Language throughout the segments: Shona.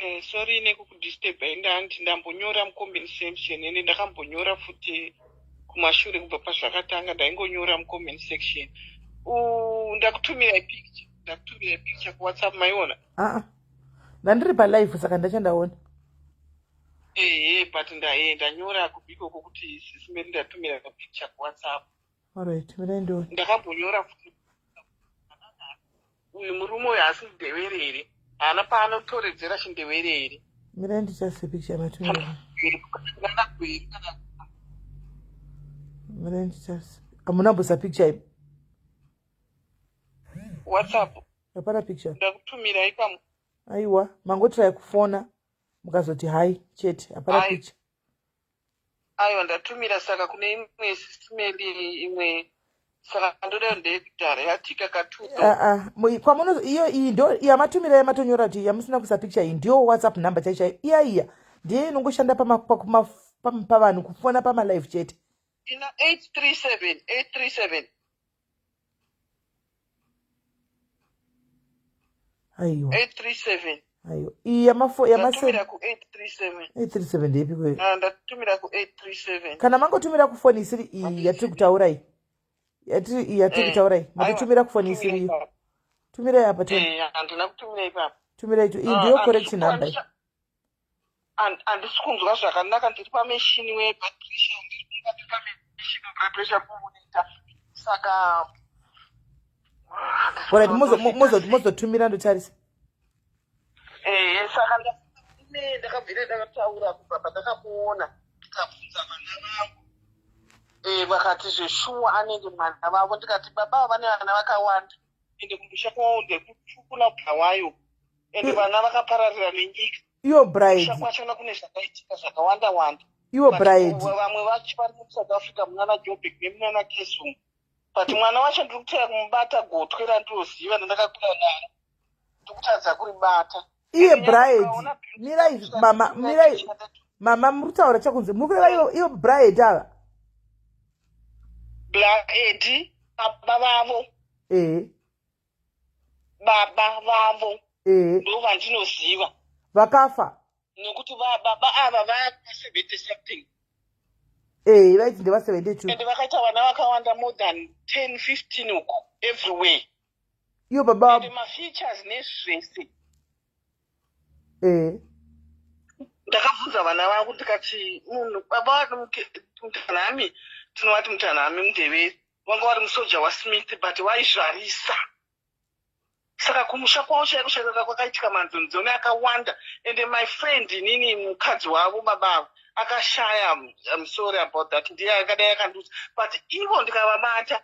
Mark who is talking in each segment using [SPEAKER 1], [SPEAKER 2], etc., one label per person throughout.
[SPEAKER 1] Eh, sorry nekukudisturba ndandi ndambonyora mucomment section ende ndakambonyora futi kumashure kubva pazvakatanga ndaingonyora mucomment section. Ndakutumirai picture, ndakutumirai picture kuWhatsApp, maiona?
[SPEAKER 2] Aa, ndandiri palive, saka ndachandaona.
[SPEAKER 1] Ehe, but ndanyora kubikoko kuti Sisi Meri, ndatumira picture kuWhatsApp.
[SPEAKER 2] Alright, mirai ndione.
[SPEAKER 1] Ndakambonyora futi, uyu murume uyu haasi mundevere here? Haana paanotoredzera chindevere here?
[SPEAKER 2] Mirai ndichase picture yamatumira.
[SPEAKER 1] Kana Gweru kana
[SPEAKER 2] Mirai ndichase. Hamuna mbosa picture iyi?
[SPEAKER 1] WhatsApp.
[SPEAKER 2] Hapana picture.
[SPEAKER 1] Ndakutumirai pamwe.
[SPEAKER 2] Aiwa, mangotirai kufona mukazoti hai chete, hapana
[SPEAKER 1] Ai.
[SPEAKER 2] picture.
[SPEAKER 1] Aiwa, ndatumira saka kune imwe Sisi Meli imwe, saka ndoda ndeyekudhara yatika katuto.
[SPEAKER 2] Aa, kwamuno iyo iyi ndo yamatumira yamatonyora kuti yamusina kuisa picture iyi, ndiyo WhatsApp number chaiyo chaiyo iya. Iya ndiyo inongoshanda pavanhu kufona pamalive chete.
[SPEAKER 1] Ina 837 837.
[SPEAKER 2] Aiwa.
[SPEAKER 1] 837.
[SPEAKER 2] Aiwa, iyi yamafo yamase
[SPEAKER 1] Ndatumira ku 837.
[SPEAKER 2] 837 ndeipi kweyo?
[SPEAKER 1] Ah, ndatumira ku 837.
[SPEAKER 2] Kana mangotumira kufoni isiri iyi yatiri kutaura iyi, yatiri iyi yatiri kutaura iyi, matotumira kufoni isiri iyo. Tumirai apa tione.
[SPEAKER 1] Eh, handina kutumira ipapo.
[SPEAKER 2] Tumirai tu iyi.
[SPEAKER 1] Ah,
[SPEAKER 2] Ndiyo correct
[SPEAKER 1] handisi
[SPEAKER 2] number iyi.
[SPEAKER 1] Handisi kunzwa zvakanaka, ndiri pameshini weblood pressure, ndiri kunga ndiri pameshini weblood pressure kuunoita, saka
[SPEAKER 2] Alright, mozotumira ndotarisa.
[SPEAKER 1] Eh, saka ne ndakabvira ndakataura kubva pandakamuona, ndikabvunza vana vangu, vakati zveshuwa anenge mwana vavo. Ndikati baba ava vane vana vakawanda, ende kumusha kwavo ndekupfukula Bulawayo, ende vana vakapararira nenyika.
[SPEAKER 2] Iyo bride.
[SPEAKER 1] Kumusha kwachona kune zvakaitika zvakawanda wanda.
[SPEAKER 2] Iwo
[SPEAKER 1] But
[SPEAKER 2] bride.
[SPEAKER 1] Vamwe vacho vari muSouth Africa, munana Joburg nemunana Kesum, but mwana wacho ndiri kuteya kumubata gotwe randinoziva randakakura naro, ndikutadza kuribata.
[SPEAKER 2] Iye
[SPEAKER 1] Ende
[SPEAKER 2] bride.
[SPEAKER 1] ukaona
[SPEAKER 2] Mirai mama, mirai mama, muri kutaura chakunze, muri kureva iyo bride ava?
[SPEAKER 1] Blaedi, baba vavo. Baba vavo ndo vandinoziva.
[SPEAKER 2] Vakafa.
[SPEAKER 1] Nokuti baba ava va 70 something.
[SPEAKER 2] Vaiti ndeva 72.
[SPEAKER 1] Ende vakaita vana vakawanda, more than 10 15 uku everywhere.
[SPEAKER 2] Iyo baba.
[SPEAKER 1] Ende mafeatures nezvese. Ndakabvunza vana vangu ndikati munhu baba Mutanhami, tinovati Mutanhami mundeveri, vanga vari musoja waSmith, but vaizvarisa, saka kumusha kwavo chaiko chaiko kwakaitika manzonzoni akawanda. Ende my friend inini, mukadzi wavo baba avo akashaya, I'm sorry about that, ndiye akadai akandiudza, but ivo ndikavabata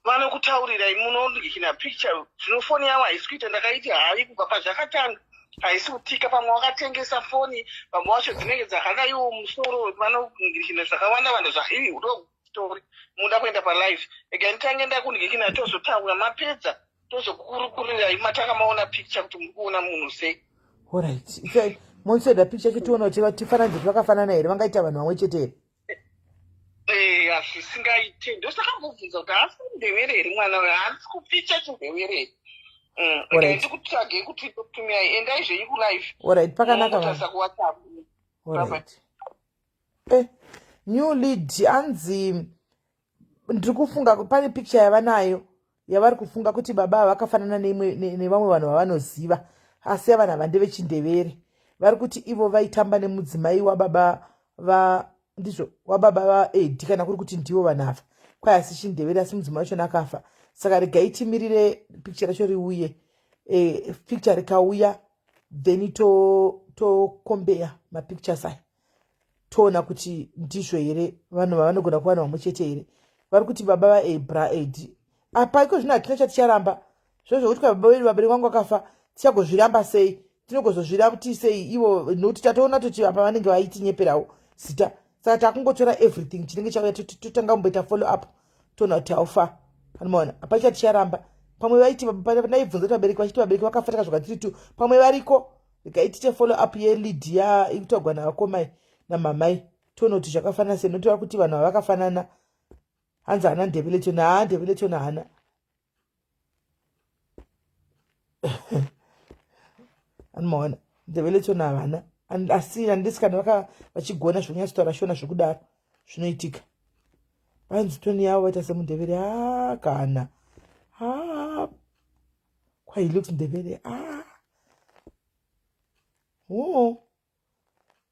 [SPEAKER 1] vanokutaurirai munondikina picture. Zvino foni yavo haisi kuita, ndakaiti hai kubva pazvakatanga haisi kutika, pamwe wakatengesa foni, vamwe vacho dzinenge dzakadaiwo musoro, vanondikina zvakawanda wanda zvaii ndo story. Muda kuenda palive ega, nditange ndakundikina, tozotaura mapedza, tozokukurukurirai matanga maona picture kuti muri kuona munhu sei.
[SPEAKER 2] Alright, monseda picture chitiona kuti tifananidzo kuti vakafanana here, vangaita vanhu vamwe chete here?
[SPEAKER 1] Eh, hazvisingaite, ndosakambobvunza kuti haasi mundevere here mwana uyo, haasi kupicha chindevere here? Ndikutsvagei kuti ndokutumirai, endai zvenyu kulive.
[SPEAKER 2] Alright, pakanaka.
[SPEAKER 1] Munotarisa kuWhatsApp.
[SPEAKER 2] Alright. New lead, anzi ndiri kufunga pane picture yavanayo yavari kufunga kuti baba ava vakafanana nevamwe vanhu vavanoziva, asi avanhu ava ndevechindevere. Vari kuti ivo vaitamba nemudzimai wababa va, ndizvo, wababa vaEdi. Kana kuri kuti ndivo vanhu ava, kwai asi chindevere, asi mudzimai wachona akafa. Saka regai timirire picture racho riuye. Picture rikauya, then tokombeya to mapictures aya, toona kuti ndizvo here, vanhu vavanogona kuva vanhu vamwe chete here. Vari kuti baba vaebra ed apa iko zvino hatina chaticharamba zvo zvokuti kwa baba vedu, vabereki vangu vakafa, tichagozviramba sei? Tinogozozviramba sei ivo? Nokuti tatoona toti apa vanenge vaitinyeperawo zita, saka takungotora everything chinenge chauya, totanga kumboita follow up, toona kuti how far. Anomaona apa chaticharamba, pamwe vaiti ndaibvunza kuti vabereki vachiti vabereki vakafa, takazvoka tiri tu, pamwe variko. Regai tiite follow up yelead ya ikutagwa navakomai namamai, tione kuti zvakafanana sei, nokuti vari kuti vanhu ava vakafanana. Hanzi hana ndebele chona, haa, ndebele chona hana. Anomaona Ndebele tone havana asi handisi kana vaka vachigona zvekunyatsotaura shona zvekudaro zvinoitika. Vanzi tone yavo vaita semundebele haa kana haa kwa he looks ndebele ah oh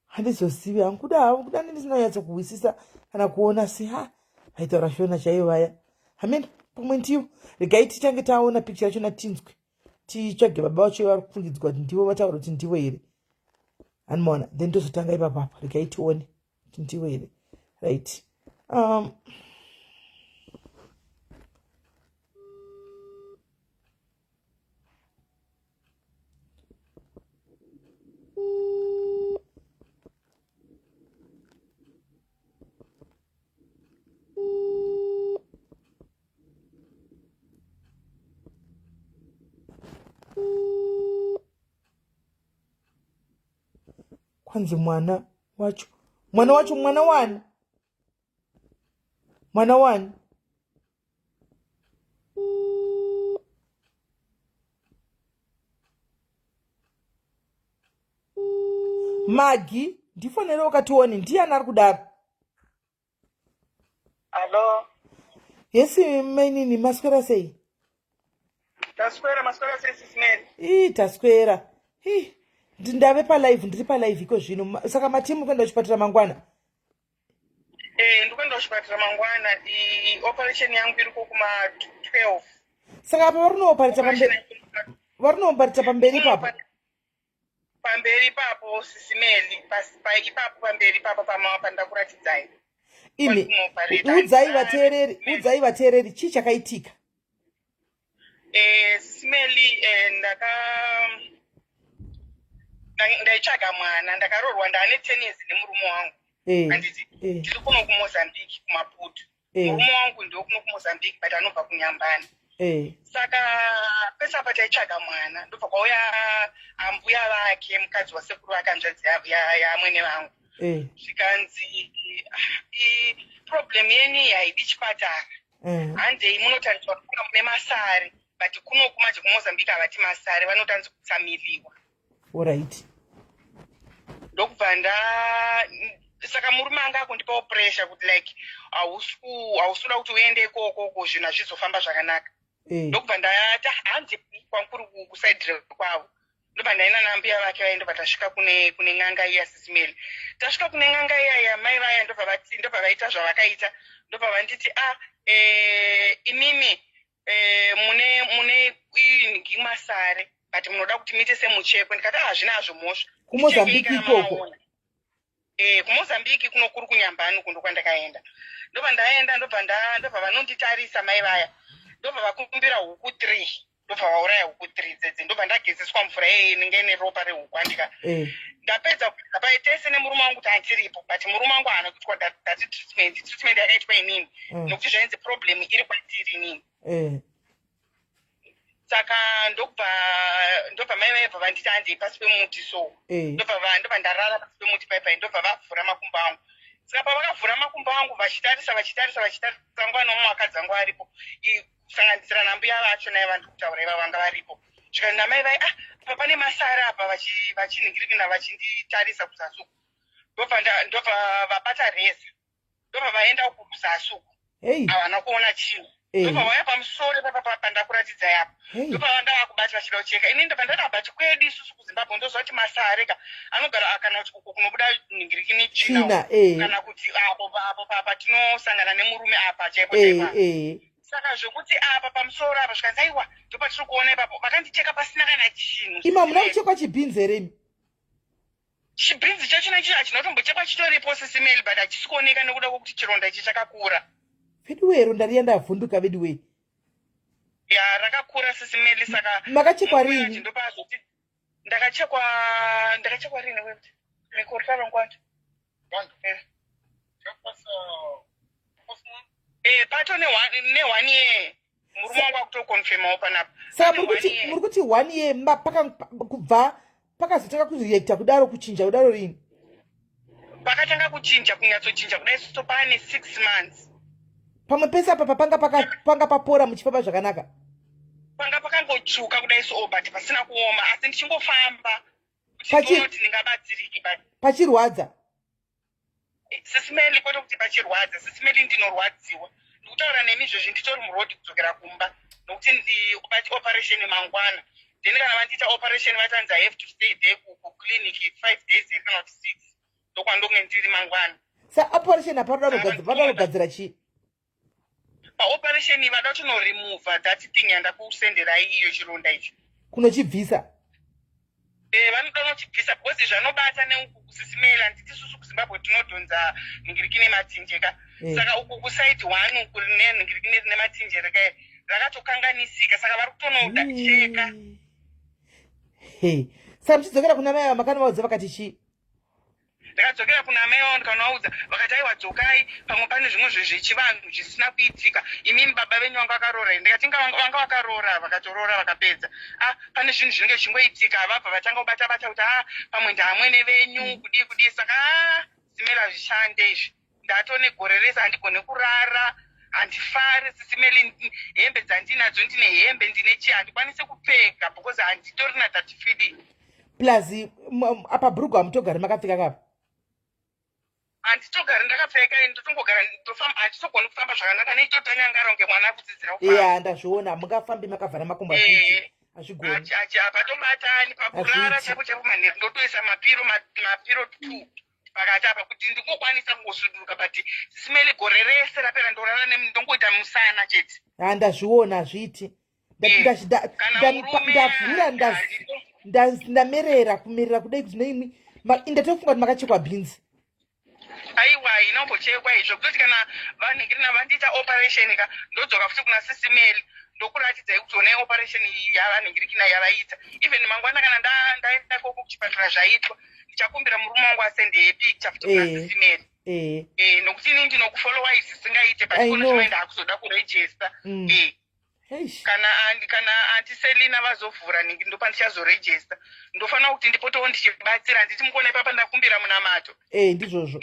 [SPEAKER 2] handizozivi hangu kuda havo kuda ndisina kunyatso kuhwisisa kana kuona si ha vaitaura shona chaiyo vaya hameno pamwe ndivo regai titange taona picture yachona tinzwe titsvage baba vacho vari kufungidzwa kuti ndivo vataura kuti ndivo here anomaona then tozotanga ipapapa regai tione kuti ndivo here right um, kwanzi mwana wacho mwana wacho mwana wani mwana wani magi ndifonere ukatione ndiyani ari kudaro
[SPEAKER 1] Hello.
[SPEAKER 2] Yesi mainini maswera sei?
[SPEAKER 1] Taswera maswera sei sis Mary?
[SPEAKER 2] Ii taswera. Hii ndave palive ndiri palive iko zvino saka matimu kuenda kuchipatara mangwana?
[SPEAKER 1] Eh ndikuenda kuchipatara mangwana. I operation yangu iri kuma 12.
[SPEAKER 2] Saka apa vari kunoopareta pamberi vari kunoopareta pamberi ipapo.
[SPEAKER 1] Pamberi ipapo sisi Meli ipapo pamberi ipapo pamava pandakuratidzai.
[SPEAKER 2] Imi udzai vateereri udzai vateereri chii chakaitika?
[SPEAKER 1] Eh, sisi Meli eh, ndaka ndaitsvaga mwana ndakaroorwa ndaane 10 years nemurume wangu eh, handiti eh. tiri kuno kumozambique kumaputo eh. murume wangu ndiwo kuno kumozambique but anobva kunyambani
[SPEAKER 2] eh.
[SPEAKER 1] saka pese apa taitsvaga mwana ndobva kwauya ambuya vake mukadzi wasekuru vake hanzvadzi yaamwene vangu
[SPEAKER 2] eh.
[SPEAKER 1] zvikanzi ah, problem yenyu iyi haidi chipatara
[SPEAKER 2] eh.
[SPEAKER 1] handei munotariswa kuna mune masare but kunoku manje kumozambique havati masare vanotanzi kutsamiriwa
[SPEAKER 2] Alright.
[SPEAKER 1] Ndokubva nda saka murume anga akundipawo pressure kuti like hausi kuda kuti uende ikoko ko zvinhu hazvizofamba zvakanaka.
[SPEAKER 2] Eh.
[SPEAKER 1] Ndokubva ndati hanzi kwamkuru kusaidire kwavo. Ndobva ndaenda nambuya vake vaye ndobva tasvika kune kune n'anga iya sisimeli. Tasvika kune n'anga iya ya mai vaya ndobva vati ndobva vaita zvavakaita ndobva vanditi ah eh, imimi eh, mune mune ingi masare but munoda kuti muite semuchekwe ndikati ah, hazvina hazvo mhosva
[SPEAKER 2] kumozambiki ikoko
[SPEAKER 1] eh, kumozambiki kuno kuri kunyambani uku ndokwandakaenda ndobva ndaenda ndobva ndobva vanonditarisa mai vaya ndobva vakumbira huku three ndobva vauraya huku three dzedze ndobva ndagezeswa mvura yeye inenge ine ropa rehuku andika
[SPEAKER 2] eh.
[SPEAKER 1] ndapedza kugeza paye tese nemurume wangu tantiripo but murume wangu haana kuitwa that treatment treatment yakaitwa inini mm. nokuti zvainzi problem iri kwatiri inini
[SPEAKER 2] eh.
[SPEAKER 1] saka ndobva ndobva mai vaibva vanditi handei pasi pemuti so
[SPEAKER 2] eh.
[SPEAKER 1] ndobva ndobva ndarara pasi pemuti pai pai ndobva vavhura makumbo angu saka pavakavhura makumbo angu vachitarisa vachitarisa vachitarisa nguva nomumwe akadzi angu aripo kusanganisira nambuya vacho naye vandiri kutaura iva vanga varipo zvikanzi namai vai ah apa pane masara apa vachinhingirikina vachinditarisa kuzasi uku ndobva vabata reza ndobva vaenda uku kuzasi uku havana kuona chinhu ndobva vauya pamusoro ipapa pandakuratidzai apa ndobva vanga vakubata vachida kucheka ini ndobva ndati abati kwedu isusu kuzimbabwe ndoziva kuti masare ka anogara kana kuti uku kunobuda nhingirikini
[SPEAKER 2] tsvina
[SPEAKER 1] eh. kana kuti apo apo patinosangana nemurume apa chaipo
[SPEAKER 2] eh,
[SPEAKER 1] chaipo
[SPEAKER 2] eh.
[SPEAKER 1] saka zvekuti apa pamusoro apa zvikanzi aiwa ndopatiri kuona ipapo vakandicheka pasina kana chinhu
[SPEAKER 2] ima muna kuchekwa chibhinzi here imi
[SPEAKER 1] chibhinzi chacho nacho hachina kutombochekwa chitoripo sisimeli but hachisi kuoneka nekuda kwekuti chironda ichi chakakura
[SPEAKER 2] veduwee ronda riya ndavhunduka veduwee
[SPEAKER 1] ya rakakura sisimeli saka
[SPEAKER 2] makachekwa rini
[SPEAKER 1] ndopazoti ndakachekwa ndakachekwa rini wekuti mikoritaronkwati eh. eh, pato ne one year murume wangu akutoconfirmawo panapa
[SPEAKER 2] saka muri kuti one year kubva pakazotanga kureacta kudaro kuchinja kudaro rini
[SPEAKER 1] pakatanga kuchinja kunyatsochinja kudai so paane 6 months
[SPEAKER 2] pamwe pese apa papanga panga papora muchifamba zvakanaka
[SPEAKER 1] panga pakangotsvuka kudai so but pasina kuoma asi ndichingofamba. Kuti ndingabatsirike, but
[SPEAKER 2] Pachirwadza?
[SPEAKER 1] Sis Melly, kwete kuti pachirwadza. Sis Melly, ndinorwadziwa. Ndikutaura nemi izvezvi nditori muroad kudzokera kumba, nokuti ndibati operation mangwana. Then kana vandiita operation, vatanzi I have to stay there kuclinic 5 days here kana kuti 6. Ndokwandonge ndiri mangwana.
[SPEAKER 2] Sa operation apa vanoda kugadzira chii?
[SPEAKER 1] Paoperation vada kutonoremova that thing yandakusenderai iyo, chironda icho.
[SPEAKER 2] Kunochibvisa?
[SPEAKER 1] Vanoda kunochibvisa because zvanobata neuku kuSis Melly. Handiti susu kuZimbabwe tinodhonza nhingiriki nematinje ka? Saka uku kuside one uku rine nhingiriki nematinje reka rakatokanganisika, saka vari kutonoda cheka.
[SPEAKER 2] Hey. Saka muchidzokera kuna mai ava, makanovaudza vakati chii?
[SPEAKER 1] Ndakadzokera kuna mai vavo, ndikanovaudza, vakati, "Aiwa, dzokai, pamwe pane zvimwe zvechivanhu zvisina kuitika. Imimi baba venyu vanga vakaroora here?" Ndikati, "Vanga vakaroora, vakatoroora vakapedza." "Ah, pane zvinhu zvinenge zvichingoitika." Vabva vatanga kubata bata kuti, "A, pamwe ndaamwene venyu, kudii kudii." Saka a simela zvishande izvi. Ndatone gore rese handigone kurara, handifari, Sis Melly. Hembe dzandinadzo, ndine hembe, ndine chii, handikwanisi kupfeka because handitorina that feeling.
[SPEAKER 2] Plus apa bhurugu hamutogari makapfeka kapa?
[SPEAKER 1] Handitogari ndakapfeka, ndotongogara, handitogoni kufamba zvakanaka neitotanyangara kunge mwana akudzidzira kufamba.
[SPEAKER 2] Ya, ndazviona. Mungafambi makavhara makumbo, hazviiti, hazvigoni.
[SPEAKER 1] Hapatobatani pakurara.
[SPEAKER 2] Hazviiti.
[SPEAKER 1] Chaipo chaipo manheru ndotoisa mapiro, mapiro two pakati apa kuti ndingokwanisa kungosuduruka. But Sis Melly, gore rese rapera ndorara ndongoita musana chete.
[SPEAKER 2] Ha, ndazviona, hazviiti.
[SPEAKER 1] Kana murume
[SPEAKER 2] Ndavhura ndamerera kumerera kudai kuti neimwi ndatofunga kuti makachekwa bhinzi.
[SPEAKER 1] Aiwa, inombochekwa izvo kutoti kana vanhingirina vandiita operation ka, ndodzoka futi kuna Sis Melly, ndokuratidzai kuti onai operation iyi yavanhingirikina yavaita. Even mangwana kana ndaenda koko kuchipatara zvaitwa, ndichakumbira murume wangu asende picture futi kuna Sis Melly. Nokuti inini ndinokufollowai zvisingaite, but
[SPEAKER 2] I
[SPEAKER 1] kono
[SPEAKER 2] know.
[SPEAKER 1] zvinoenda akuzoda kuregister.
[SPEAKER 2] Eish.
[SPEAKER 1] Kana Auntie Selina vazovhura ningi, ndopandichazoregister. Ndofanira kuti ndipotewo ndichibatsira. Handiti mukuona ipapa ndakumbira munamato?
[SPEAKER 2] Eh, ndizvozvo.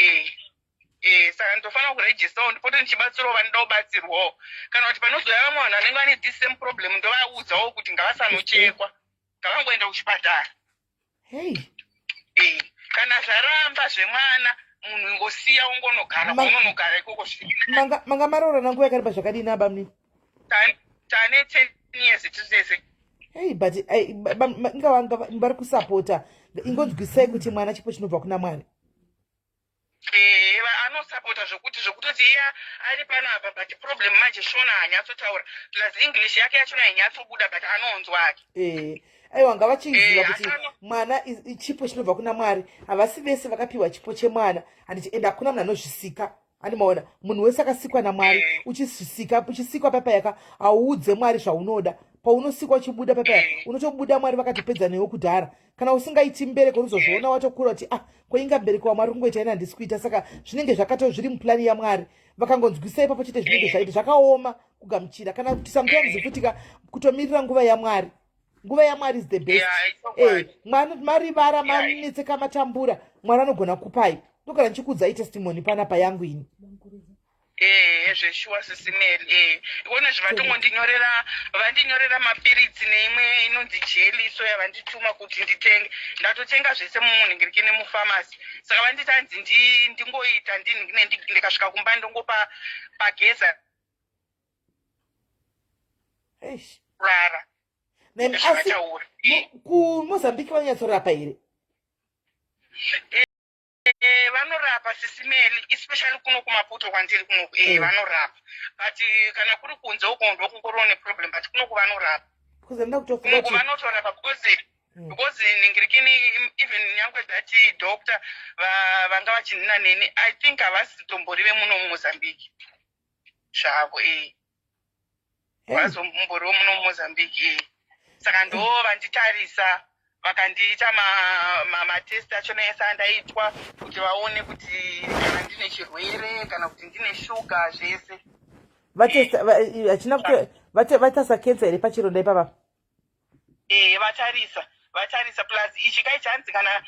[SPEAKER 1] Saka ndofanira kuregistawo, ndipote ndichibatsirawo vanoda kubatsirwawo, kana kuti panozouya vamwe vanhu vanenge vane this same problem, ndovaudzawo kuti ngavasanochekwa, ngavangoenda kuchipatara.
[SPEAKER 2] Hei.
[SPEAKER 1] Kana zvaramba zvemwana, munhu ingosiya ungonogara kwaunonogara ikoko zviri.
[SPEAKER 2] Manga maroorana nguva yakareba zvakadini, abamni?
[SPEAKER 1] Tane 10 years tiri.
[SPEAKER 2] Hei, but ingava vari kusapota, ingonzwisai kuti mwana chipo chinobva kuna Mwari.
[SPEAKER 1] Anosapota zvokuti zvokutoti iya ari panapa, but problem manje Shona haanyatsotaura, plus English yake yachona hainyatsobuda, but anonzwa ake.
[SPEAKER 2] Aiwa, ngavachiziva kuti mwana chipo chinobva kuna Mwari. Havasi vese vakapiwa chipo chemwana, handiti? Ende hakuna munhu anozvisika, animaona? Munhu wese akasikwa naMwari. Uchizvisika, uchisikwa papayaka, hauudze Mwari zvaunoda. Paunosikwa uchibuda papaya, unotobuda Mwari vakatopedza newe kudhara. Kana usingaiti mubereko, unozozviona watokura kuti, "Ah, koinga mubereko waMwari kungoita ina handisi kuita." Saka zvinenge zvakato zviri muplani yaMwari. Vakangonzwisa ipapo chete, zvinenge zvaita. Zvakaoma kugamuchira, kana kuti sometimes futika kutomirira nguva yaMwari. Nguva yaMwari is the best.
[SPEAKER 1] Yeah,
[SPEAKER 2] Marivara, manetseka, matambura, Mwari anogona kupai. Ndogara ndichikuudzai testimony panapa yangu ini.
[SPEAKER 1] Zveshuwa, Sis Melly. Ione zvavatongondinyorera, vandinyorera mapiritsi neimwe inonzi jelly, so yavandituma kuti nditenge. Ndatotenga zvese mumunhingirikini mupharmacy. Saka vanditi hanzi ndingoita ndikasvika kumba ndongopa pageza
[SPEAKER 2] Eish.
[SPEAKER 1] Rara.
[SPEAKER 2] Asi
[SPEAKER 1] Zvavataura.
[SPEAKER 2] kuMozambique vanonyatsorapa here?
[SPEAKER 1] Vanorapa, Sis Melly, especially kuno kuMaputo kwandiri kunoku. Vanorapa, but kana kuri kunze uko ndokungoriwo neproblem, but kunoku vanorapa.
[SPEAKER 2] Because ndinoda kutofunga
[SPEAKER 1] Kunoku
[SPEAKER 2] kuti
[SPEAKER 1] vanotorapa because ningirikini, even nyangwe that doctor vanga vachinhina neni, I think havasi tombori vemuno muMozambique zvavo. Vazomboriwo muno muMozambique. Saka ndo vanditarisa, vakandiita matest achona ese andaitwa kuti vaone kuti kana ndine chirwere, kana kuti ndine shuga, zvese.
[SPEAKER 2] Vatesta hachina kuto vatarisa cancer here pachironda ipapa?
[SPEAKER 1] Vatarisa, vatarisa. Plus ichi kai chanzi kana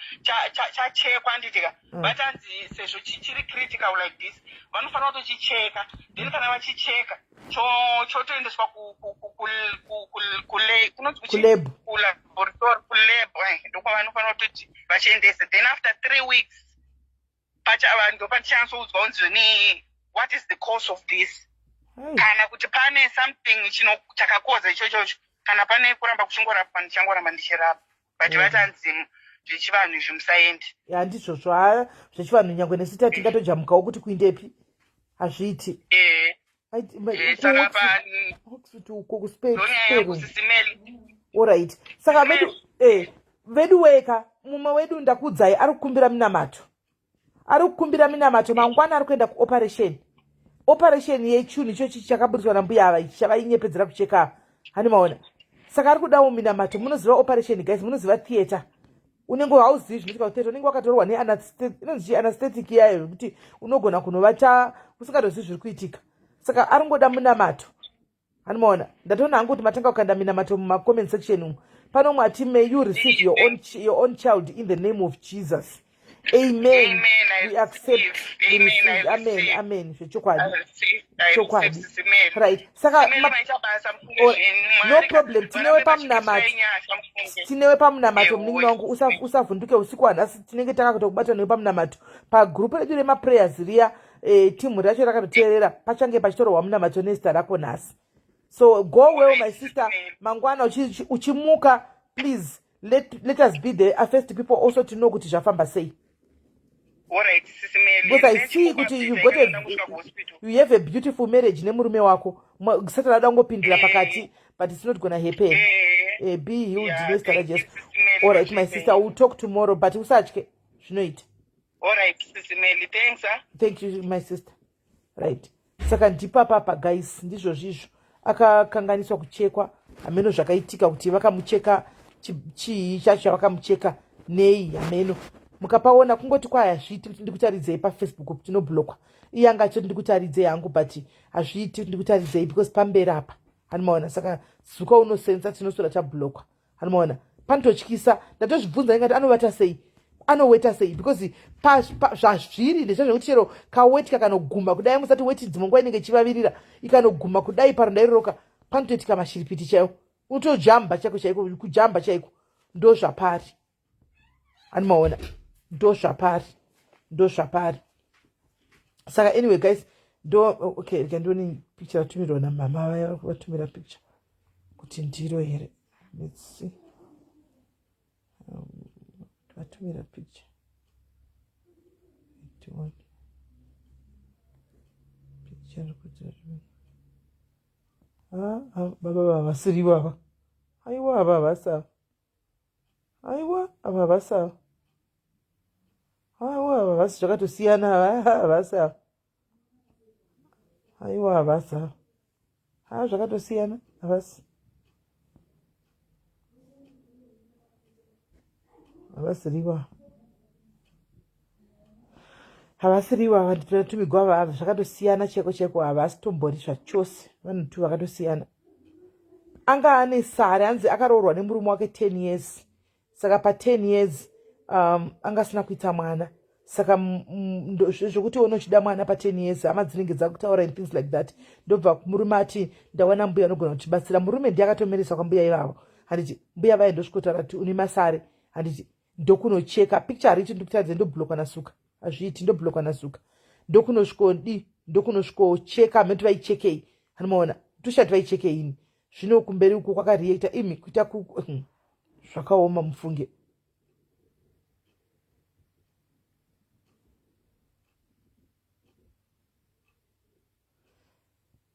[SPEAKER 1] chachekwa, handitika? Vatanzi sezvo chiri critical like this, vanofanira kutochicheka. Then kana vachicheka, Chotoendeswa
[SPEAKER 2] kulab,
[SPEAKER 1] kulaboratory, kulab ndokwavanofanira kutoti vachiendese. Then after 3 weeks ndopatichanyatsoudzwa kunzi ni what is the cause of this, kana kuti pane something chakakoza ichochocho. Kana pane kuramba kuchingorapwa, ndichangoramba ndichirapa, but vatanzi zvechivanhu izvi musaendi.
[SPEAKER 2] Handizvozvo, ha, zvechivanhu nyangwe nesu tatingatojamukawo kuti kuindepi, hazviiti.
[SPEAKER 1] Saka
[SPEAKER 2] uko kusperum. Alright, saka vedu weka mumwe wedu ndakuudzai ari kukumbira minamato, ari kukumbira minamato. Mangwana ari kuenda kuoperation, operation yechunhu ichochi chakaburitswa nambuya ava ichi chavainyepedzera kucheka, hani maona? Saka ari kudawo minamato. Munoziva operation, guys, munoziva theatre, unenge hauzivi zvinoitika kutheatre, unenge wakatorwa neinonzi anesthetic iyayo yekuti unogona kunovata usingatozivi zviri kuitika. Saka ari ngoda munamato, hanimaona? Ndatoona hangu kuti matanga kukanda minamato mumacomment section umu. Pano umwe ati, "May you receive your own child in the name of Jesus. Amen."
[SPEAKER 1] Amen.
[SPEAKER 2] We accept, we receive. Amen, amen, zvechokwadi, chokwadi. Right, saka no problem, tinewe pamunamato, tinewe pamunamato, munin'ina wangu. Usavhunduke, usiku hwanhasi tinenge takakutokubata newe pamunamato pagrupu redu remaprayers riya. Timu racho rakatoteerera, pachange pachitorwa munamato nezita rako nhasi. So go well, my sister. Mangwana uchimuka, please let us be the first people also to know kuti zvafamba sei, because I see kuti you have a beautiful marriage nemurume wako. Satan ada kungopindira pakati, but it's not gonna happen. Be healed nezita raJesu. All right, my sister, we'll talk tomorrow, but usatye, zvinoita. Thank you, my sister. Right, saka ndipapapa, guys, ndizvo zvizvo. Akakanganiswa kuchekwa, hameno zvakaitika kuti vakamucheka chii chacho chavakamucheka nei, hameno. Mukapaona kungoti kwai hazviiti kuti ndikutaridzei paFacebook, tinoblockwa. Iye anga achiti ndikutaridzei hangu, but hazviiti kuti ndikutaridzei because pamberi apa, hanimaona? Saka zuka unosensa tinoswera tablockwa, hanimaona? Panototyisa. Ndatozvibvunza ingati anovata sei, anoweta sei, because zvazviri ndezvazvekuti chero kaweti kakanoguma kudai, musati weti dzimwe nguva inenge ichivavirira, ikanoguma kudai paronda iroroka, panotoitika mashiripiti chaiwo, unotojamba chaiko chaiko, kujamba chaiko. Ndo zvapari, animaona? Ndo zvapari, ndo zvapari. Saka anyway, guys, ndo okay, rega ndione picture ratumirwa namama vaya vatumira picture kuti ndiro here. Let's see. Vatumira picture, tione picture kuti baba vavasirivo ava. Aiwa, ava havasava. Aiwa, ava havasava. Aiwa, ava havasi, zvakatosiyana. Ava havasava. Aiwa, havasava. Ha, zvakatosiyana, havasi, havasiriwa, havasiriwa ava. Nditonatumigwa ava, ava zvakatosiyana chaiko chaiko, havasi tombori zvachose. Vanhu tu vakatosiyana. Anga ane sare, anzi akaroorwa nemurume wake 10 years. Saka pa10 years anga asina kuita mwana. Saka zvokuti unochida mwana pa10 years, hama dzinenge dzakutaura and things like that. Ndobva murume ati, "Ndawana mbuya anogona kutibatsira." Murume ndiye akatomeresa kwambuya ivavo, handiti? Mbuya vaye ndosvikotaura kuti une masare, handiti? Ndokunocheka. Picture hariti ndikutaridze, ndoblockwa nasuka, hazviiti, ndoblockwa nasuka. Ndokunosvikodi, ndokunosvikocheka, meti vaichekei, hanomaona? Toshati vaichekei ini. Zvino kumberi uko kwakareacta imi kuita zvakaoma, mufunge.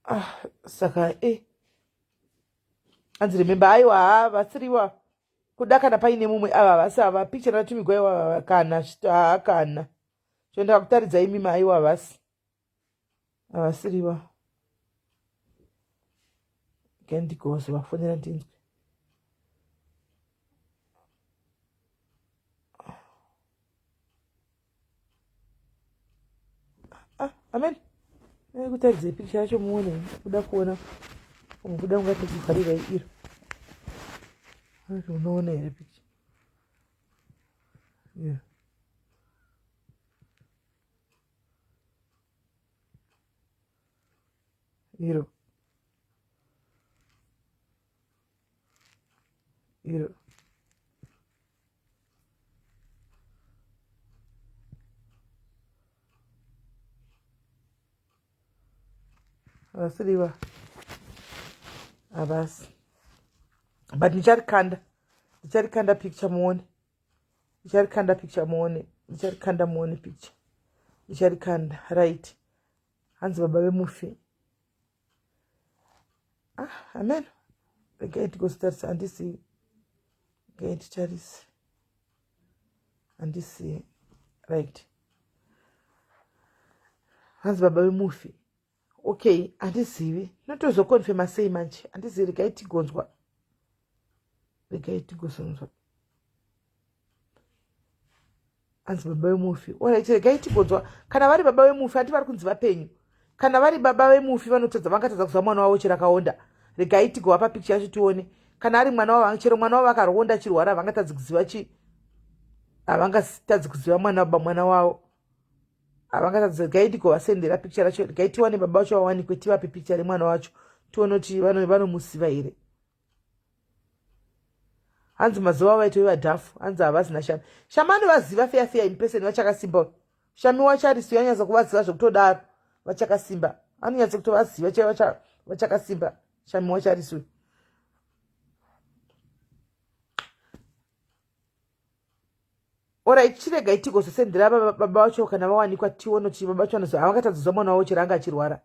[SPEAKER 2] Ah, saka anzi remember, aiwa, ha, vasiriwa kuda kana paine mumwe. Ava havasi ava, picture ratumigwa iwa kana haa kana choenda kutaridza imimi. Aiwa, havasi, havasiriwa. Kendigozo vafonera ndinzwe. Ah, amen. Kutaridzai picture yacho muone, kuda kuona kuda ungatokuvharirai iro. Unoona here picture? Yeah. Iro. Iro. Havasiriva. Havasi. But ndicharikanda. Ndicharikanda picture muone. Ndicharikanda picture muone. Ndicharikanda muone picture. Ndicharikanda. Right. Hanzi baba vemufi. Ah, amen. Regai tigozitarisa handisi. Regai titarise. Handisi. Right. Hanzi baba vemufi. Okay, handizivi. Notozokonfema sei manje? Handizivi, regai tigonzwa. Regai tigozonzwa. Hanzi baba vemufi. Alright, regai tigonzwa. Kana vari baba vemufi, hanti vari kunzi vapenyu. Kana vari baba vemufi vanotadza vangatadza kuziva mwana wavo chero akaonda. Regai tigovapa picture yacho tione. Kana ari mwana wavo, chero mwana wavo akaronda achirwara havangatadzi kuziva chi havangatadzi kuziva mwana mwana wavo. Havangatadzi regai tigovasendera picture racho. Regai tiwane baba vacho vawanikwe tivape picture remwana wacho tione kuti vanomuziva here. Hanzi mazuva avo vaitove vadhafu hanzi havazina shami. Shami anovaziva feya feya in person vachakasimba. Shami wacho arisi anyatsa kuvaziva zvekutodaro vachakasimba. Anonyatsa kutovaziva chaivo vachakasimba. Shami wacho arisi. Alright, chiregai tigozosendera baba vacho kana vawanikwa tione kuti baba vacho vanoziva havangatadzi mwana wavo chero anga achirwara.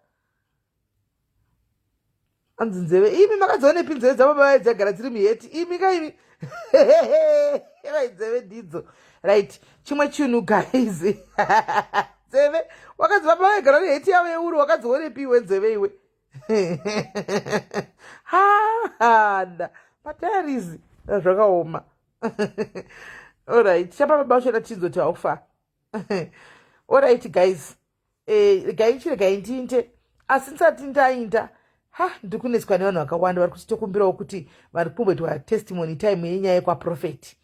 [SPEAKER 2] Hanzi nzeve imi makadzionepi nzeve dzababa vaye dzagara dziri muheti imi ka imi vai nzeve ndidzo. Right, chimwe chinhu guys. Nzeve wakanzi baba vaigara neheti yavo yeuru wakadzionepi iwe nzeve iwe. Hana patarizi zvakaoma. Alright, tichapa baba vacho tinzoti how far. Alright guys. Regai chiregai ndiinde asi ndisati ndainda ha ndiri kunetswa nevanhu vakawanda vari kuti tokumbirawo kuti vari kumboitwa testimony time yenyaya yekwaprofeti.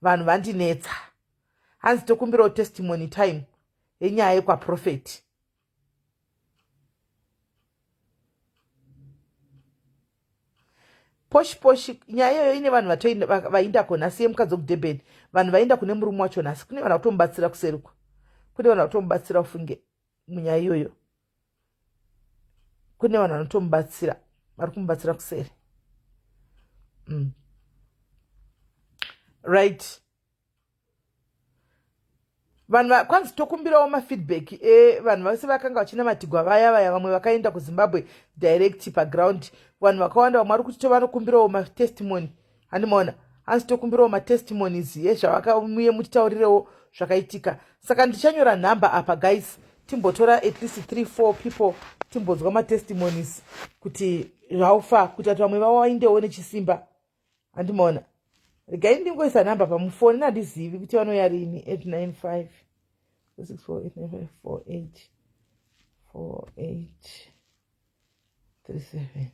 [SPEAKER 2] Vanhu vandinetsa. Hanzi tokumbirawo testimony time yenyaya yekwaprofeti. Poshi poshi nyaya iyoyo ine vanhu vaindako nhasi yemukadzi wekudurban. Vanhu vaenda kune murume wacho nhasi. Kune vanhu vakutomubatsira kuseri uko. Kune vanhu vakutomubatsira ufunge munyaya iyoyo. Kune vanhu vanotomubatsira, vari kumubatsira kuseri. Right. Vanhu kwanzi tokumbirawo mafeedback evanhu vese vakanga vachinamatigwa vaya vaya vamwe vakaenda kuZimbabwe direct paground. Vanhu vakawanda vamwe vari kuti tovanokumbirawo matestimony. Handimaona hanzi tokumbirawo matestimonies ezvavakamuye mutitaurirewo zvakaitika. Saka ndichanyora nhamba apa guys, timbotora at least 3-4 people timbonzwa matestimonies kuti how far, kuti ati vamwe vawaindewo nechisimba. Handimaona regai ndingoisa nhamba pamufoni nandizivi kuti vanouya rini. 895 64 895 48 48 37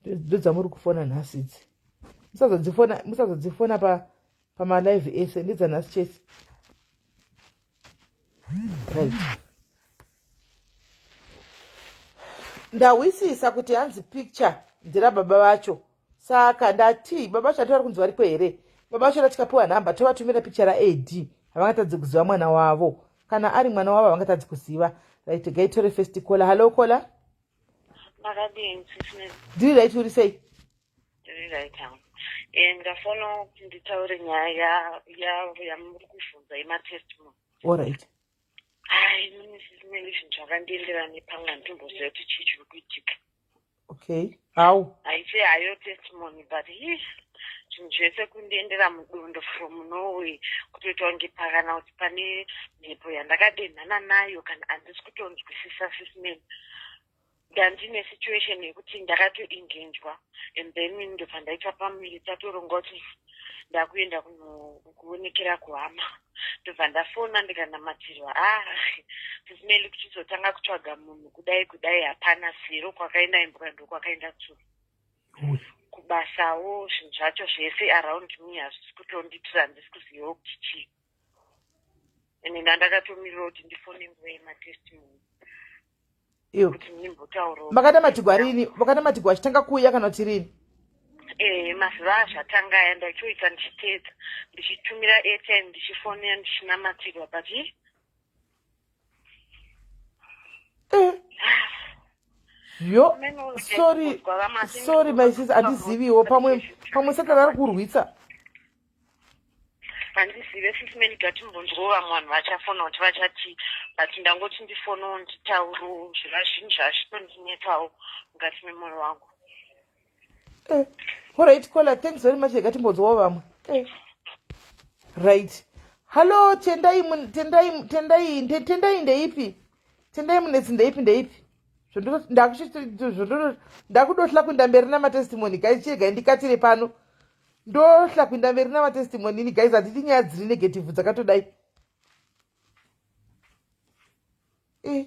[SPEAKER 2] ndodzamuri kufona nhasi idzi. Musazodzifona pamalive ese, ndedzanhasi chese. Right. Ndahwisisa kuti hanzi picture ndera baba vacho. Saka ndati baba vacho vari kunzi variko here? Baba vacho tikapiwa nhamba tovatumira picture raAD. Havangatadzi kuziva mwana wavo. Kana ari mwana wavo havangatadzi kuziva. Right, regai tore first caller. Hello caller.
[SPEAKER 3] Makadini sisi?
[SPEAKER 2] Ndiri right, uri sei?
[SPEAKER 3] Ndiri right hangu. Ndafona kuti nditaure nyaya yamuri kuvhunza yematestimony.
[SPEAKER 2] All right.
[SPEAKER 3] Ai, mune sisi Meli zvinhu zvakandiendera nepamwe handitomboziva kuti chii chiri kuitika.
[SPEAKER 2] Okay. How?
[SPEAKER 3] Haisi hayo testimony but hi zvinhu zvese kundiendera mudondo from nowhere kutoita kunge pakana kuti pane mhepo yandakadenhana nayo kana handisi kutonzwisisa sisi Meli. Ndandine situation yekuti ndakatoengagwa and then ndobva ndaita pamuviri tatoronga kuti ndakuenda kuonekera kuhama ndobva ndafona ndikanamatirwa. Sisi Meli kuchizotanga kutsvaga munhu kudai kudai hapana zero kwakaenda imbwa ndokwakaenda tsuro. Kubasawo zvinhu zvacho zvese around me hazvisi kutondiitira handisi kuzivawo kuti chii. Ende ndandakatomirira kuti ndifone nguva yematestimony.
[SPEAKER 2] Iyo.
[SPEAKER 3] Kuti ndimbotaurawo.
[SPEAKER 2] Makanamatigwa rini? Makanamatigwa achitanga kuuya kana kuti rini?
[SPEAKER 3] Eh, mazuva azvatanga aya ndaitoita ndichiteedza ndichitumira airtime ndichifonera ndichinamatirwa but ih,
[SPEAKER 2] Eh. Yo, sorry, sorry my sister, handiziviwo pamwe pamwe satani ari kurwitsa.
[SPEAKER 3] Handizive sisi Melika timbonzwewo vamwe vanhu vachafona kuti vachati but ndangoti ndifonewo nditaurewo zviva zvinhu zvazvitondinetsawo mukati memoyo wangu.
[SPEAKER 2] Eh, alright caller, thanks very much rega timbonzwawo vamwe. Eh. Right. Hello Tendai Tendai Tendai Tendai ndeipi? Tendai munetsi ndeipi ndeipi? Ndakudohla kuenda mberi namatestimony guys chiregai ndikatire pano. Ndohla kuenda mberi namatestimony ini guys handiti nyaya dziri negative dzakatodai. Eh.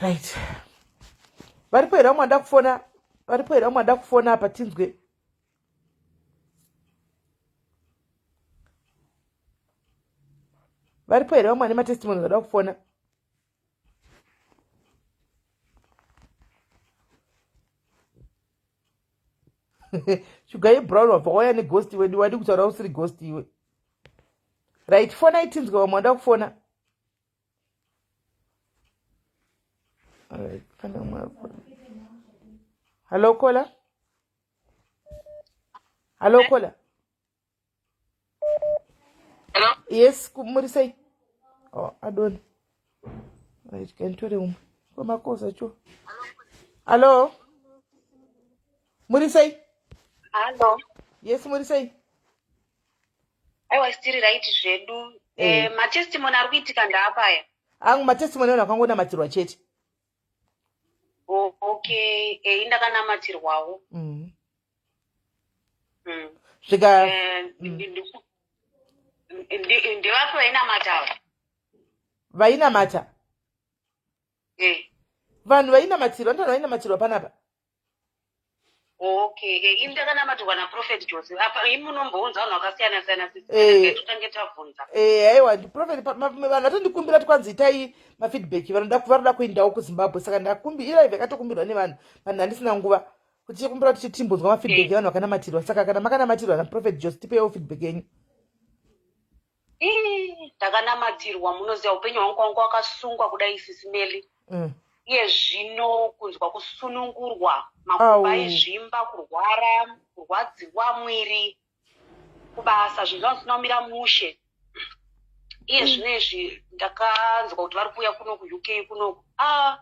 [SPEAKER 2] Right. Varipo here vamwe vada kufona? Varipo here vamwe vada kufona apa tinzwe? Varipo here vamwe vane matestimony vada kufona? Shuga yebrown wabva wauya neghost wedu wadi kutaura usiri ghost iwe. Right, fona itinzwe vamwe vada kufona. Alright, pane umwe afona. Hello caller. Hello caller.
[SPEAKER 1] Hello?
[SPEAKER 2] Yes, muri sei? Oh, adoni. Right, kanditore umwe. Kwamakosa cho. Hello? Muri sei?
[SPEAKER 4] Hello.
[SPEAKER 2] Yes, muri sei?
[SPEAKER 4] Aiwa, tiri right zvedu. Eh. Eh, matestimony ari kuitika ndaapaya.
[SPEAKER 2] Angu matestimony anhu akangonamatirwa chete.
[SPEAKER 4] Oh, okay, eh, indakanamatirwawo.
[SPEAKER 2] Svika
[SPEAKER 4] Eh, Ndivapi vainamata ava?
[SPEAKER 2] Vainamata.
[SPEAKER 4] Eh.
[SPEAKER 2] Vanhu vainamatirwa, vanhu vainamatirwa panapa.
[SPEAKER 4] Okay, eh, ini ndakanamatirwa naProphet Jose. Apa imi munombounza vanhu vakasiyana siyana sisi.
[SPEAKER 2] Eh.
[SPEAKER 4] Totange tabvunza.
[SPEAKER 2] Eh, aiwa prophet vanhu vatondikumbira kuti kwanzi itai mafeedback vanoda kuendawo kuZimbabwe saka ndakumbi ilive yakatokumbirwa nevanhu vanhu handisina nguva kuti tikumbira kuti timbonzwa mafeedback evanhu vakanamatirwa saka kana makanamatirwa naprophet Jose tipeiwo feedback yenyu.
[SPEAKER 4] Ii, ndakanamatirwa munoziva upenyu hwangu kwangu wakasungwa kudai sisi Meli. Iye zvino kunzwa kusunungurwa makumbo aizvimba kurwara kurwadziwa mwiri kubasa zvinhu zvanga zvisina kumira mushe. Iye zvino izvi ndakanzwa kuti vari kuuya kuno kuUK kunoku ah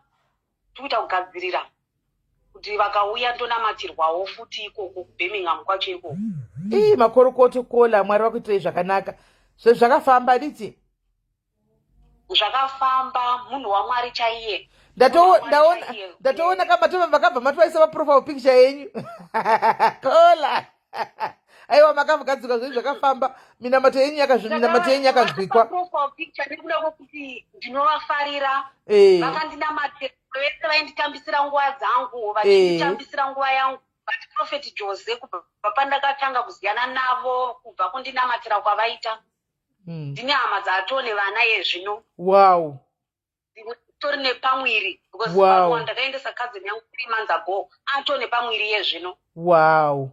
[SPEAKER 4] tikuita kugadzirira kuti vakauya ndonamatirwawo futi ikoko kuBirmingham kwacho ikoko.
[SPEAKER 2] Ii makorokoto kola Mwari vakuitirei zvakanaka. Zvakafamba diti?
[SPEAKER 4] Zvakafamba munhu waMwari chaiye.
[SPEAKER 2] Ndatoona kamatova vakabva matovaisa paprofile picture yenyu. Kola. Aiwa makavugadzirwa zvenyu zvakafamba minamato yenyu minamato yenyu yakanzwikwa.
[SPEAKER 4] Profile picture nekuda kwekuti ndinovafarira. Vakandinamatira vese vainditambisira nguva dzangu, vachinditambisira nguva yangu. But Prophet Jose kubva pandakatanga kuziyana navo, kubva kundinamatira kwavaita. Ndine hama dzatone vana yezvino.
[SPEAKER 2] Wow.
[SPEAKER 4] Tori nepamwiri because wow. Ndakaendesa cousin yangu 3 months ago atone pamwiri yezvino.
[SPEAKER 2] Wow.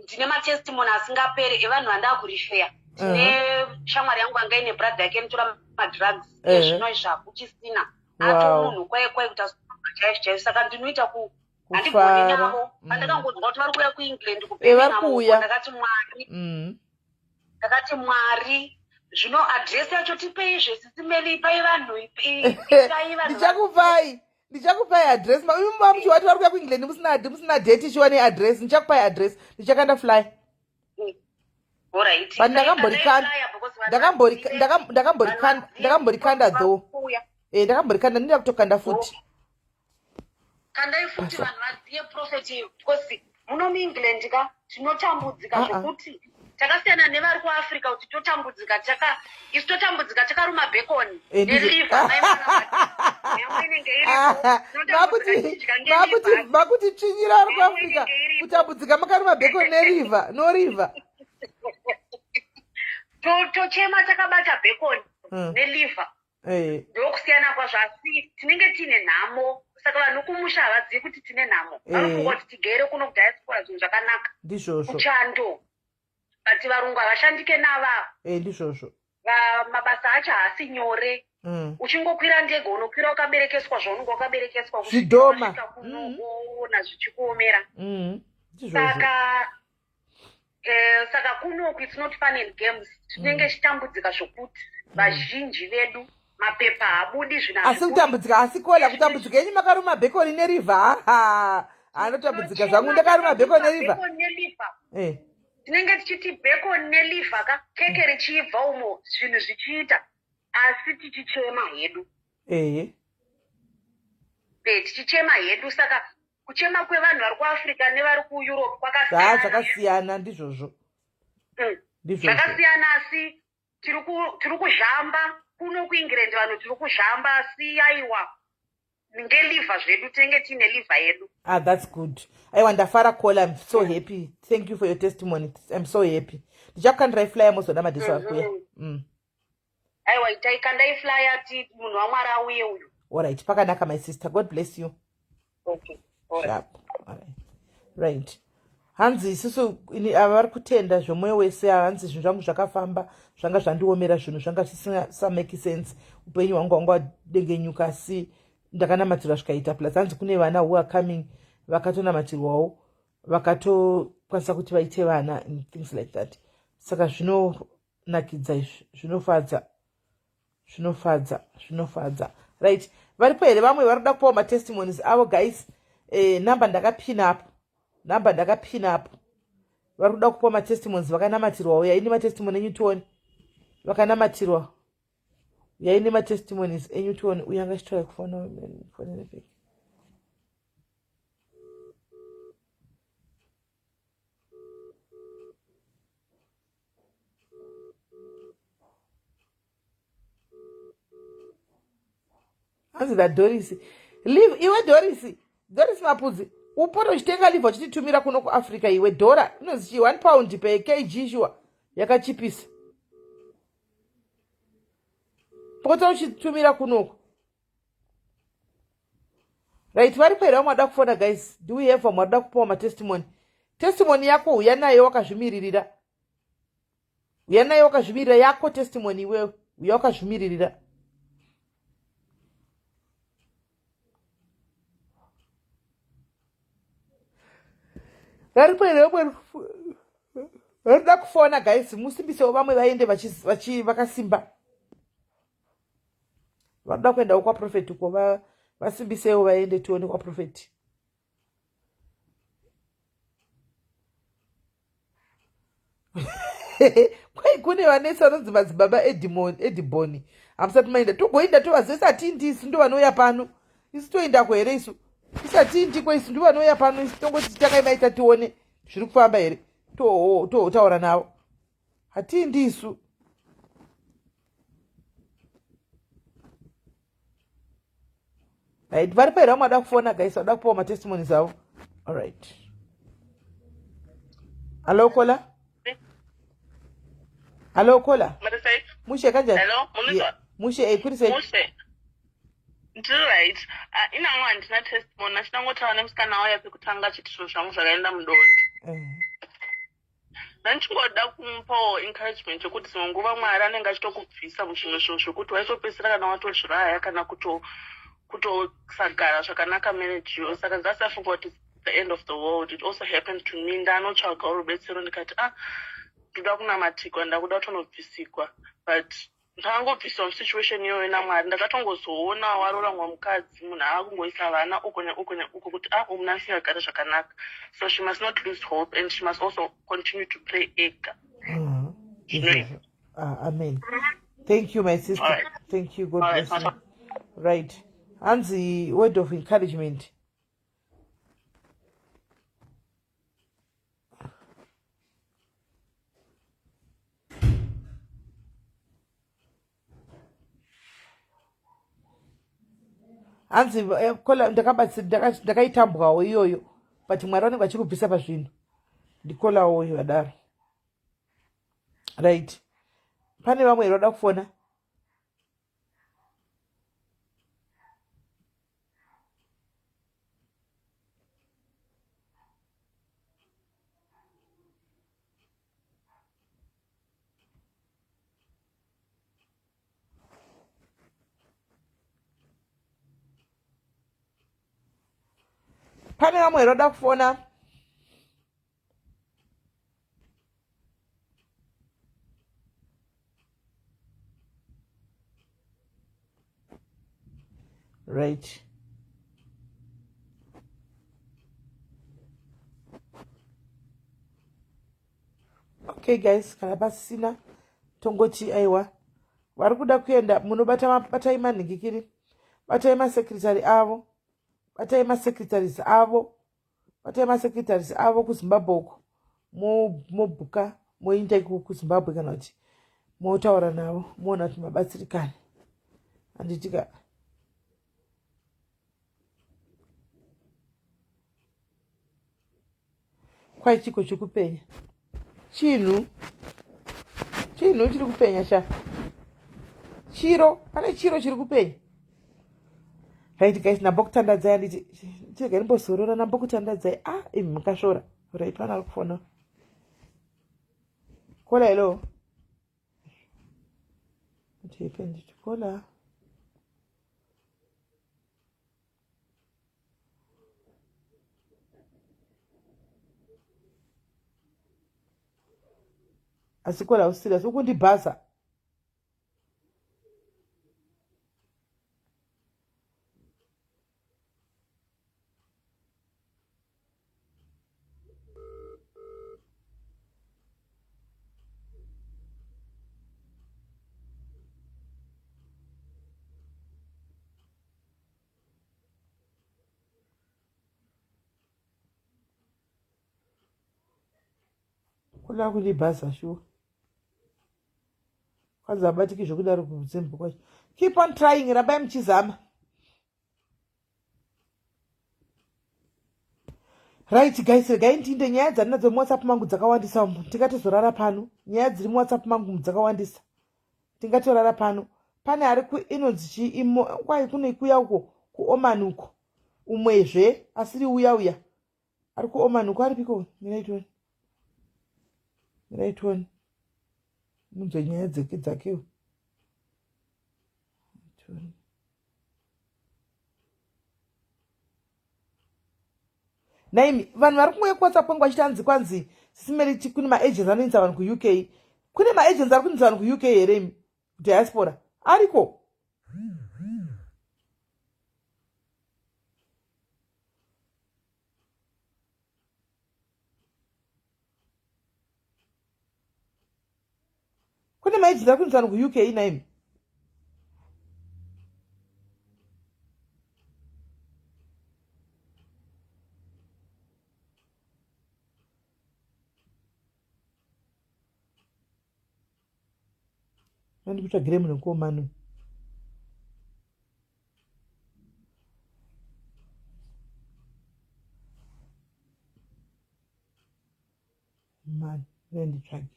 [SPEAKER 4] Ndine matestimony asingaperi evanhu vandakurifeya. Ndine shamwari yangu anga ine brother yake inotora madrugs yezvino izvi hakuchisina. Ato munhu kwaye kwaye kuti chaizvo chaizvo saka ndinoita ku handigoni navo. Pandakangonzwa kuti vari kuuya kuEngland
[SPEAKER 2] kuBirmingham
[SPEAKER 4] ndakati Mwari. Ndakati Mwari zvino address yacho tipei zvesisi Meli ipai vanhu ipai vanhu.
[SPEAKER 2] Ndichakupai address. Imi muchiwati vari kuuya kuEngland musina date ichiwa neaddress. Ndichakupai address. Ndichakanda fly.
[SPEAKER 4] Alright.
[SPEAKER 2] But ndakamborikanda though. Ndakamborikanda ndinoda kutokanda futi.
[SPEAKER 4] Kandai futi vanhu vaziye prophet because muno muEngland ka tinotambudzika zvokuti takasiyana nevari kuAfrica kuti totambudzika isu totambudzika takaruma bacon neliver nyama inenge iripo.
[SPEAKER 2] Makuti tsvinyira vari kuAfrica kutambudzika makaruma bacon neliver no river.
[SPEAKER 4] Tochema takabata bacon neliver. Ndokusiyana kwazvo asi tinenge tiine nhamo. Saka vanhu kumusha havazivi kuti tine nhamo. Vanofunga kuti tigere kuno kudiaspora zvinhu zvakanaka.
[SPEAKER 2] Ndizvozvo.
[SPEAKER 4] Kuchando. But varungu havashandike nava.
[SPEAKER 2] Eh, ndizvozvo.
[SPEAKER 4] Mabasa acho haasi nyore. Uchingokwira ndege unokwira wakaberekeswa zvaunenge wakaberekeswa
[SPEAKER 2] zvidhoma
[SPEAKER 4] kunoona zvichikuomera. Saka saka kunoku it's not fun and games. Tinenge tichitambudzika zvokuti vazhinji vedu mapepa haabudi zvinhu
[SPEAKER 2] asi kutambudzika asi kola kutambudzika yenyu makaruma bhekoni nerivha. Ha, anotambudzika zvangu ndakaruma bhekoni nerivha.
[SPEAKER 4] Eh. Tinenge tichiti bacon neliver ka keke richibva umo zvinhu zvichiita asi tichichema hedu.
[SPEAKER 2] Ehe.
[SPEAKER 4] Tichichema hedu. Saka kuchema kwevanhu vari kuAfrica nevari kuEurope kwakasiyana.
[SPEAKER 2] Zvakasiyana ndizvozvo.
[SPEAKER 4] Zvakasiyana asi tiri kuzhamba kuno kuEngland vanhu tiri kuzhamba asi aiwa ngeliver zvedu tinenge tiine liver yedu.
[SPEAKER 2] Ah, that's good. Aiwa ndafara Kola, I'm so happy. Thank you for your testimony. I'm so happy. Ndichakukandirai flyer mozoda madeso akuya.
[SPEAKER 4] Aiwa itai kandai flyer ti munhu waMwari auye uyu.
[SPEAKER 2] All right, pakanaka my sister. God bless you.
[SPEAKER 4] Okay. All right.
[SPEAKER 2] Sharp. All right. Right. Hanzi isusu ava vari kutenda zvomwoyo wese. Hanzi zvinhu zvangu zvakafamba, zvanga zvandiomera, zvinhu zvanga zvisingamake sense, upenyu hwangu hwanga wadengenyuka, asi ndakanamatirwa zvikaita. Plus hanzi kune vana who are coming vakatonamatirwawo vakatokwanisa kuti vaite vana and things like that. Saka zvinonakidza izvi, zvinofadza, zvinofadza, zvinofadza. Right, varipo here vamwe vari kuda kupawo matestimonies avo guys? Namba ndakapina apo, namba ndakapina apo. Vari kuda kupawo matestimonies vakanamatirwa, uyai nematestimony enyu tione. Vakanamatirwa, uyai nematestimonies enyu tione. Uyu anga achitry kufona fonere back. Hanzi naDoris, live iwe Doris, Doris Mapudzi, upote uchitenga live uchititumira kuno kuAfrica iwe. Dhora inonzi chii? 1 pound per kg, shuwa yakachipisa. Pota uchitumira kunoku. Right, varipo here vamwe vada kufona guys? Do we have vamwe varikuda kupawo matestimony? Testimony yako uya nayo wakazvimiririra, uya nayo wakazvimirira yako testimony iwewe, uya wakazvimiririra. Varipo here vamwe varikuda kufona guys? Musimbisewo vamwe vaende vakasimba. Vanoda kuendawo kwaprofeti uko, vasimbisewo vaende tione kwaprofeti. Kwai kune vanesi vanonzi madzibaba Ediboni, hamusati maenda? Togoinda tovazivisa. Hatindi isu, ndo vanouya pano isu. Toendako here isu? Isu hatiindiko isu, ndo vanouya pano isu. Tongoti tangai maita tione zviri kufamba here, totaura navo. Hatindi isu. Right, varipo here vamwe vada kufona guys, vada kupawo matestimonies avo? Alright, hallo kola, hallo kola. Mushe kanjani? Mushe, kuri sei?
[SPEAKER 1] Ndiri right. Inangu handina testimony, asi ndangotaura nemusikana wauya pekutanga achiti zvinhu zvangu zvakaenda mudondo. Ndandichingoda kumupawo encouragement yekuti dzimwe nguva Mwari anenge achitokubvisa muzvimwe zvinhu zvekuti waitopedzisira kana watozviraya kana kutosagara zvakanaka marriage yo. Saka ngasafunga kuti the end of the world. It also happened to me. Ndanotsvagawo rubetsero ndikati, ah, ndoda kunamatigwa, ndakuda kutonobvisigwa, but ndakangobviswa musituation iyoyo naMwari. Ndakatongozoona waroora mumwe mukadzi, munhu aakungoisa vana uko neuko neuko, kuti ah, uyu munhu asingagari zvakanaka. So she must not lose hope and she must also continue to pray ega.
[SPEAKER 2] Ah, amen. Thank you my sister.
[SPEAKER 1] Right.
[SPEAKER 2] Thank you, God
[SPEAKER 1] All right,
[SPEAKER 2] bless you. Right, hanzi word of encouragement. Hanzi kola ndakaitambwawo iyoyo, but Mwari vanenge vachikubvisa pazvinhu. Ndikolawo uyu vadaro. Right, pane vamwe here vada kufona? Pane vamwe here vada kufona? Right. Okay guys, kana pasina tongoti aiwa vari kuda kuenda munobata batai manhingikiri batai masecretary avo batai masecretaries avo batai masecretaries avo kuzimbabwe uko mobhuka moinda iko kuzimbabwe kana kuti motaura navo moona kuti mabatsirikani handitika kwai chiko chikupenya chinhu chinhu chiri kupenya sha chiro pane chiro chiri kupenya right guys nambokutandadzai anditi chirega ndimbozorora nambokutandadzai ah imi mukasvora right vana vari kufona kola hello kola asi kola usirious ukundibhaza Kuda kundibhaza shuwa. Kwanzi abatiki zvekudaro kudzimbo kwacho. Keep on trying, rambai muchizama. Right guys, regai ndinde nyaya dzandinadzo muWhatsApp mangu dzakawandisa umu. Tingatozorara pano. Nyaya dziri muWhatsApp mangu dzakawandisa. Tingatorara pano. Pane ari ku inonzi chii imo kwai kune kuya uko kuOman uko. Umwezve asiri uya uya. Ari kuOman uko aripiko? Mirai tione. Mirai tione. Munzwe nyaya dzeke dzake. Tione. Naimi vanhu vari kungouya kuwhatsapp kwangu vachiti anzi kwanzi sisimeri kune maagents anoindisa vanhu kuuk kune maagents ari kuindisa vanhu kuuk here imi diaspora ariko kune maagents ari kuindisa vanhu kuuk naimi andikutsvagire munhu kuomani mani nditsvage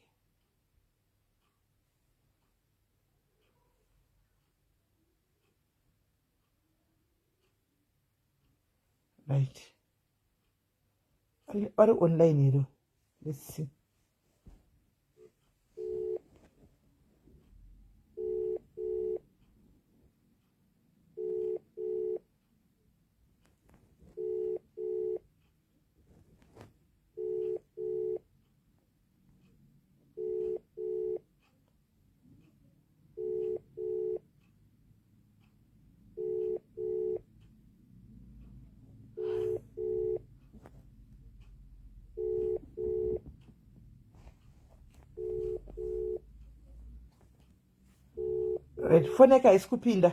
[SPEAKER 2] right vari online here let's see Right, foni yake haisi kupinda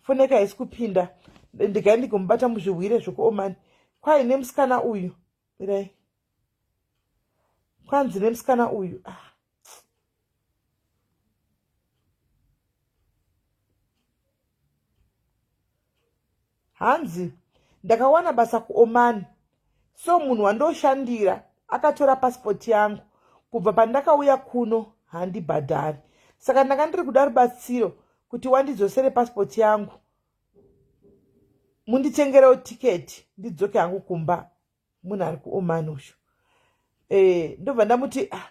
[SPEAKER 2] foni yake haisi kupinda ndigai ndigomubata muzvihwire zvekuomani kwai nemusikana uyu mirai kwanzi nemusikana uyu ah. Hanzi ndakawana basa kuOman so munhu wandoshandira akatora passport yangu kubva pandakauya kuno handibhadhari saka ndanga ndiri kuda rubatsiro kuti wandidzosere passport yangu munditengerewo tiketi ndidzoke hangu kumba munhu ari kuoman uyu eh, ndobva ndamuti ah,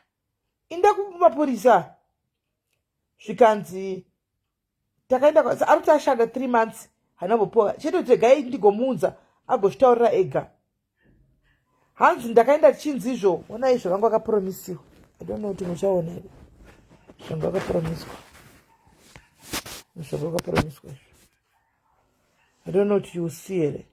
[SPEAKER 2] inda kumapurisa zvikanzi takaenda ari kuti ashanda three months haina kumbopuwa chete kuti regai ndigomuunza Agozvitaurira ega. Hanzi ndakaenda tichinzi izvo, ona izvo vanga vakapromisiwa. I don't know kuti muchaona here. Zvanga vakapromiswa. Zvanga vakapromiswa izvo. I don't know kuti you see here.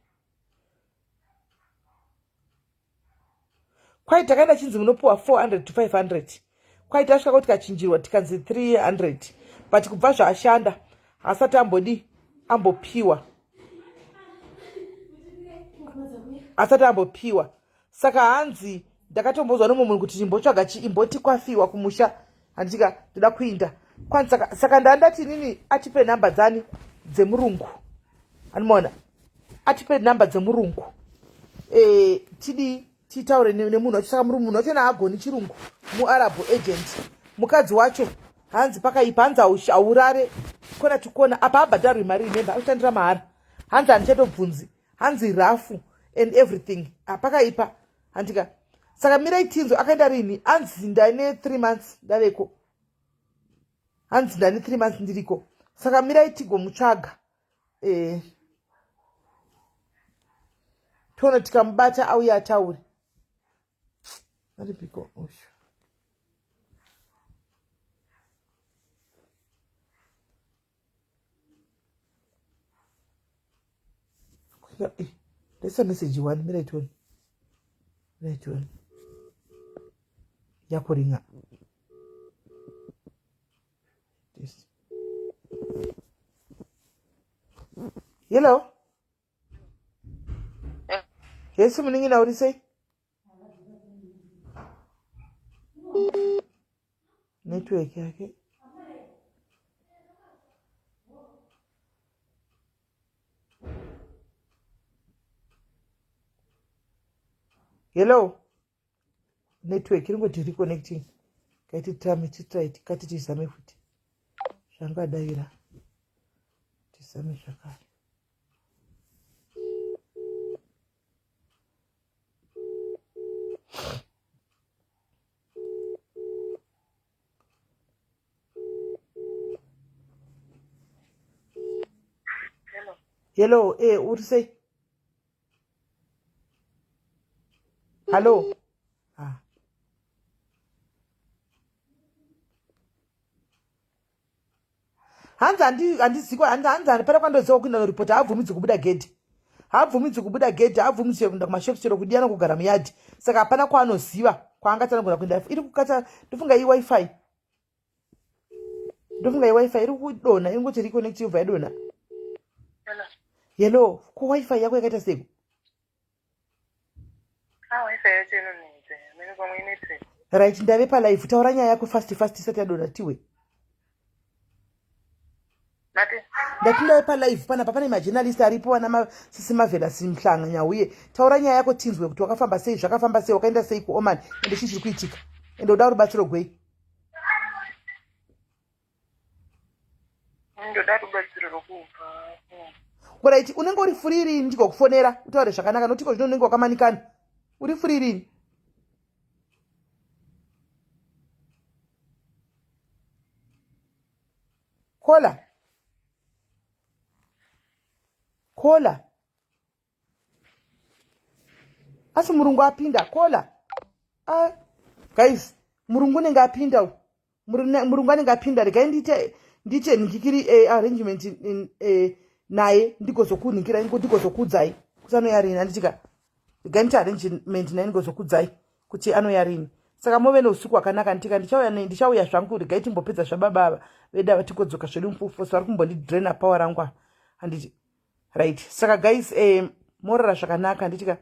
[SPEAKER 2] Kwai takaenda chinzi munopiwa 400 to 500. Kwai tasvika kuti tikachinjirwa tikanzi 300. But kubva zvaashanda hasati ambodi ambopiwa. Asati ambopiwa. Saka hanzi ndakatombozwa nomumwe munhu kuti imbotsvaga chi imboti kwafiwa kumusha handitika ndoda kuinda kwanzi saka, saka ndandati inini atipe nhamba dzani dzemurungu anomaona atipe nhamba dzemurungu e, tidii titaure nemunhu wacho saka munhu wacho naagoni chirungu muarab agent mukadzi wacho hanzi pakaipa hanzi haurare kona tikona apa abhadharwi mari remember akushandira mahara hanzi handichatobvunzi hanzi rafu and everything apakaipa ah, handika saka mirai tinzo akaenda rini hanzi ndane three months ndaveko hanzi ndane three months ndiriko saka mirai tigomutsvaga eh, toona tikamubata auye ataure aripiko uyu ndaisa message one mirai tione mirai tione yakuringa this hello yes munin'ina uri sei network yake hello network iringoti reconnecting kaiti tame titry tikati tizame futi zvangadaira tizame zvakare Hello, eh, uri sei? Hello. Ah. Hanzi handizikwa hanzi hanzi pana kwandoziva kuenda noripota haabvumidzi kubuda gedhi. Haabvumidzi kubuda gedhi, haabvumidzi kuenda kumashops chero kudiyana kugara muyadhi. Saka hapana kwaanoziva kwaangati anogona kuenda. Iri kukata ndofunga iWi-Fi. Ndofunga iWi-Fi iri kudonha, ingoti reconnect yobva yadonha. Hello, ko Wi-Fi yako yakaita seiko?
[SPEAKER 1] Ah, wifi yacho inonetsa. Mene pamwe inetsa.
[SPEAKER 2] Right, ndave palive. Taura nyaya yako fast fast isati yadonha tiwe.
[SPEAKER 1] Mati?
[SPEAKER 2] Ndati ndave palive panapa pane majournalist aripo vana sisi Marvelous Mhlanga Nyauye. Taura nyaya yako tinzwe kuti wakafamba sei, zvakafamba sei, wakaenda sei kuOman ende chii chiri kuitika. Ende uda rubatsiro gwei?
[SPEAKER 1] Ndoda rubatsiro rwokubva.
[SPEAKER 2] Right, unenge uri free rini ndikokufonera utaure zvakanaka nokuti iko zvino unenge wakamanikana. Uri free rini? Kola. Kola. Asi murungu apinda kola. Ah, guys, murungu unenge apinda uyu. Murungu anenge apinda regai ndiite ndiite nhikiri eh, arrangement eh, naye ndigozokunhikirai ndigozokuudzai kuti anouya rini handitika regai ndiite arrangement naye ndigozokuudzai kuti anouya rini saka move neusiku hwakanaka nditika ndichauya ndichauya zvangu regai timbopedza zvababa ava vedu ava tigodzoka zvedu mufufusi vari kumbondidraina power rangu ava handiti right saka guys eh, morara zvakanaka handitika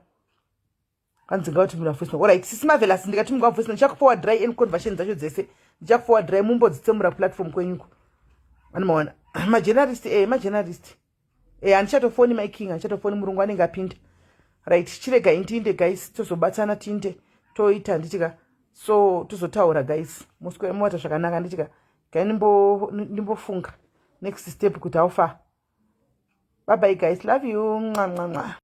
[SPEAKER 2] hanzi ngavatumira voice note alright sisi marvelous ndikatumigwa voice note ndichakuforwardrai any conversion dzacho dzese ndichakuforwardrai mumbodzitsemura platform kwenyuko anomaona majournalist eh majournalist eh handichatofoni my king handichatofoni murungu anenge apinda right chirega intinde guys tozobatsana tinde toita handitika so tozotaura guys muswera mowata zvakanaka handitika gai ndimbofunga next step kuti how far bye bye guys love you mwa mwa mwa.